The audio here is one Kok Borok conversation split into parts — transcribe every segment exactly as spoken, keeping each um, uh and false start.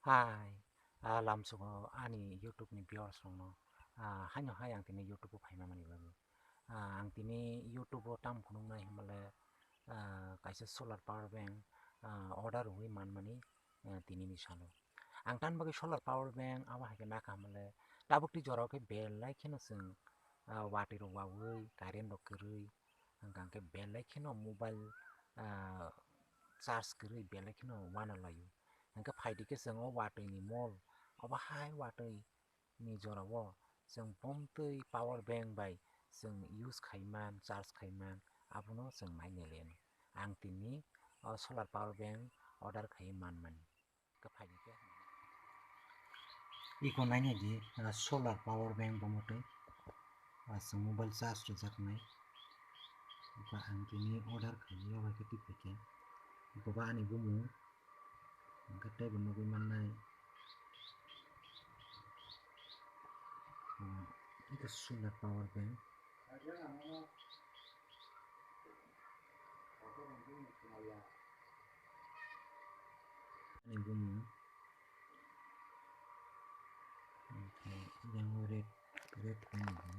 Tai, ah, lamsogo ani YouTube ni viewers rokno, ah, haino hai ang tini YouTube o phaima mani bagwi. Ah, ang tini YouTube o tam phunuknai hwnbahle, ah, kaisa solar power bank, ah, order rwui manmani, ah, tini ni salo. Ang tan bagwi solar power bank abo hai khe nakha hwnbahle tabuk twi jorao khe belai kheno chwng, ah, watwi rok waui, current rok kwrwi, hwnka hwnkhe belai kheno mobile, ah, charge kwrwi belai kheno uanalaio. Hwnkhe phaidi khe chwng o watwi ni mol, obo hai watwi ni jorao chwng bomtwi power bank bai chwng use khaiman, charge khaiman, abono chwng nainailaino. Ang tini o solar power bank order khaiwi manmani. Khe phaidi khe. Iko nainai di, ah, solar power bank bo motwi. Ah, chwng mobile charge rwjaknai. Iko ang tini order khaiwi o bai khe twi phaikha. Iko ba ani bumung. Hwnkhe teibo nugwi mannai. Ah, iko solar power bank. Ani bumung. Oke, yang red, red ini.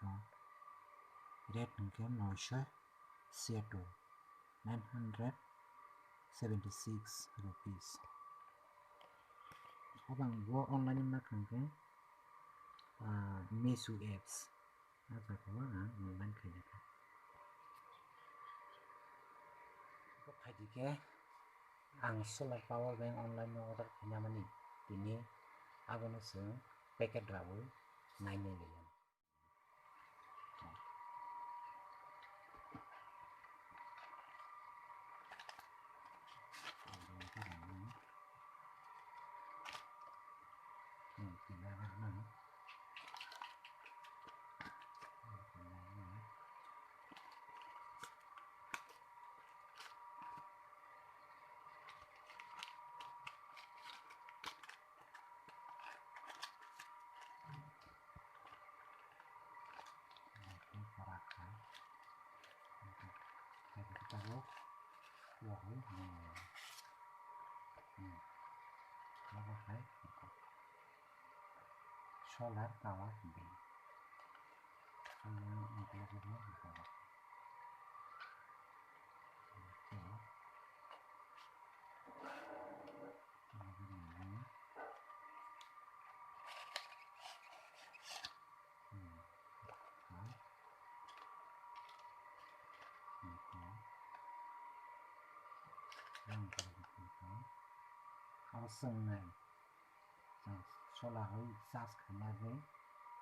Ka. Red hwnkhe noisho seto, nine hundred seventy six rupees. Obang bo online ma khangkhe, ah, Meesho apps. Ah, jaga o ang online khaijak kha. Bo phaidi khe ang solar power bank online no order khaina mani tini abono chwng packet raui nainai liya. Solar power bank. Abo swngnai. Chwng sola hui charge khaina hui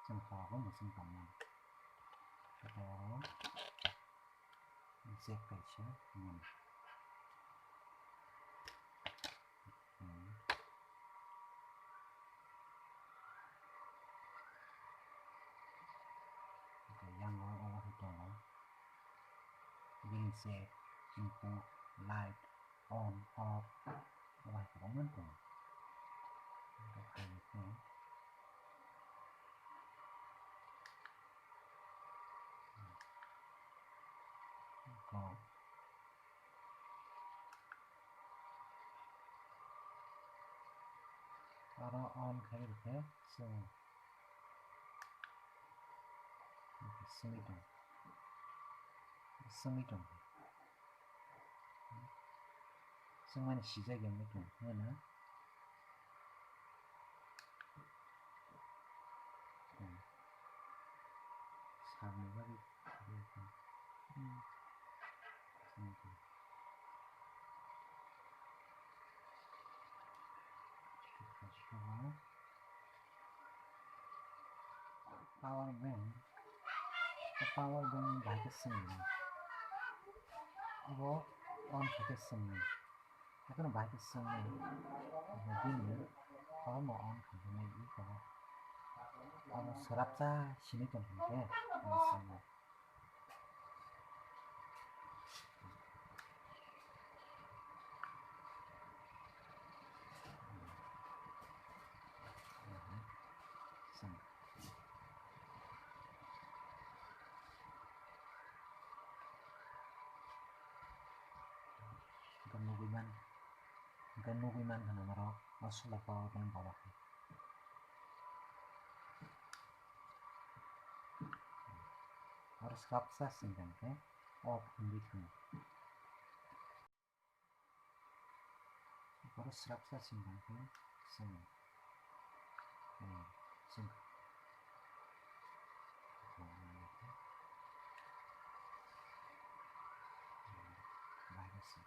chwng hor bo mwswng tongmani. Khe oro jack kaisa mano. Hmm. Yang o omo hai tongo. Bini se input, light, on, off, obo hai kwbangma tongo. Abo khaina khe kok aro on khe rwkhe chwng. Simi tong. Simi tong. Sungmani sijak yang tong. Mana? Sabni bagwi. Power bank, power bank bahai khe swngnai. Abo on khe khe swngnai. Haikhe no bahai khe swngnai. Bini power no on khe nai iko. Abo swrapsa sini tong khe swngnai. Nugui man. Hwnkhe nugwi mankha norok o solar power bank bolong khe. Oro swrapsa sing khe off wngwi thango. Oro swrapsa sing khe chwng, eh, chwng. Bahai se.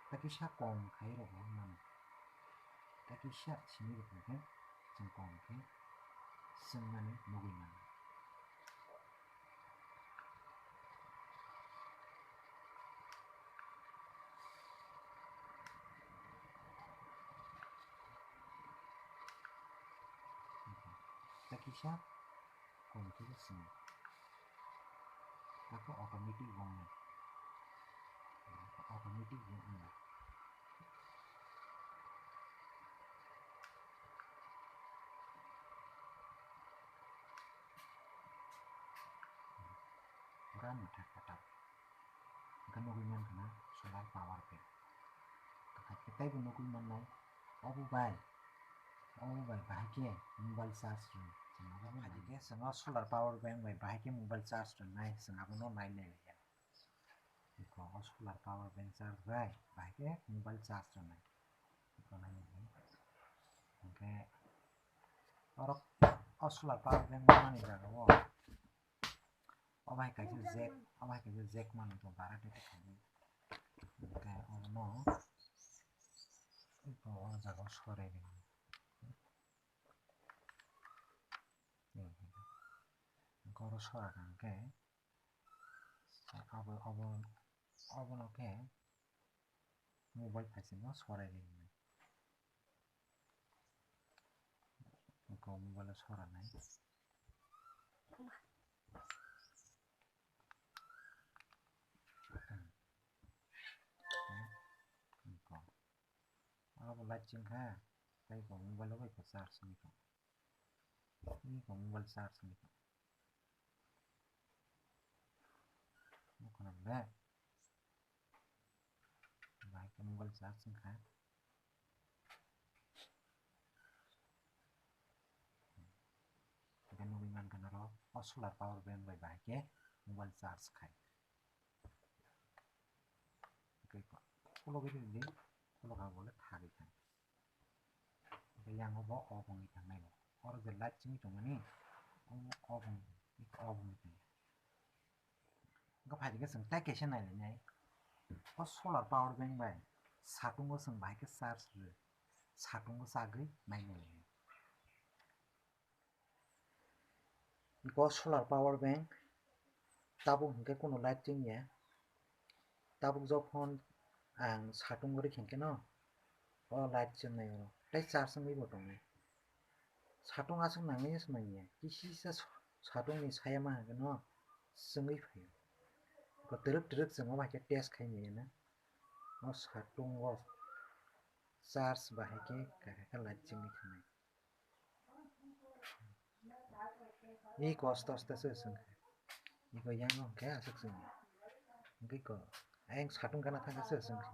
Takisa kom khai rok bo mano. Takisa simi rok khe chwng kom khe chwng mani nugwi mano. Takisa kom khe chwng. Ako automatic wng nai. Automatic wng nai. Pura mwthak kwtal. Hwnkhe nugwi mankha na solar power bank. Kwthai khe teibo nugwi mannai. Obo bai, obo bai bahai khe mobile charge rw. Chwng abo bahai khe chwng o solar power bank bai bahai khe mobile charge rwnai, chwng abono nai nai liya. Eko o solar power bank charge bai bahai khe mobile charge rwnai. Eko nai nai. Hwnkhe oro o solar power bank mani jaga o. Obo hai kaisa jack, obo hai kaisa jack manwi tong bara tei tei khaidi. Hwnkhe obono o jaga o sorai rwdi. Hwnkhe oro sora kha hwnkhe abo, obo, obono khe mobile phaisingno sorai rwdi. Eko mobile o sora nai. Eko. Abo light ching kha, tei eko mobile o bai eko charge wngwi tongo. Eko mobile charge wngwi tongo. Nukho na le. Bahai khe mobile charge wngkha. Hwnkhe nugwi mankha norok o solar power bank bai bahai khe mobile charge khai. Hwnkhe khulogwi rwdi, khulokha bole thagwi thang. Hwnkhe yang o bo off wngwi thangnai bo. Oro je light chingwi tongmani, omo off wngwi, off wngwi thango. Hwnkhe phaikhe chwng tei kaisa nailainai. O solar power bank bai satungo chwng bahai khe charge rw. Satungo chagwi nai nailainai. Bo solar power bank tabuk hwnkhe kunu light chwngya. Tabuk jokhon ang satung rwkhe hwnkhe no o light chwngnai oro tei charge wngwi bo tongnai. Satung aswk nangwi se manya, kisisa sa-, satungni saya ma hwnkhe no chwngwi phaio. Bo twrwk twrwk chwng o bai khe test khai manya na. O satungo charge bahai khe kahaka light chwngwi thangnai. Iko aste aste se chwng kha. Iko yang o hwnkhe aswk chwng ya. Hwnkhe iko ayang satung gana thang khe se chwng kha.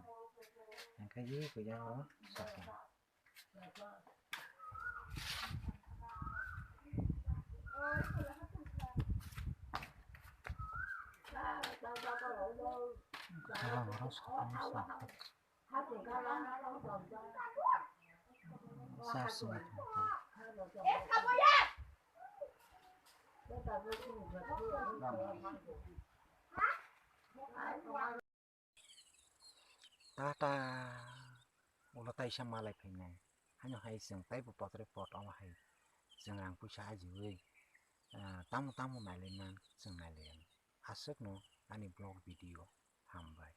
Hwnkhe iko yang o satung. Hala oro satung sa. Tata ulo taisa malai phainai. Haino hai chwng taibo potre pot omo hai chwng rang puisa ajiwi, ah, tamo tamo nailai man chwng nailai ang. Aswkno ani vlog video hambai.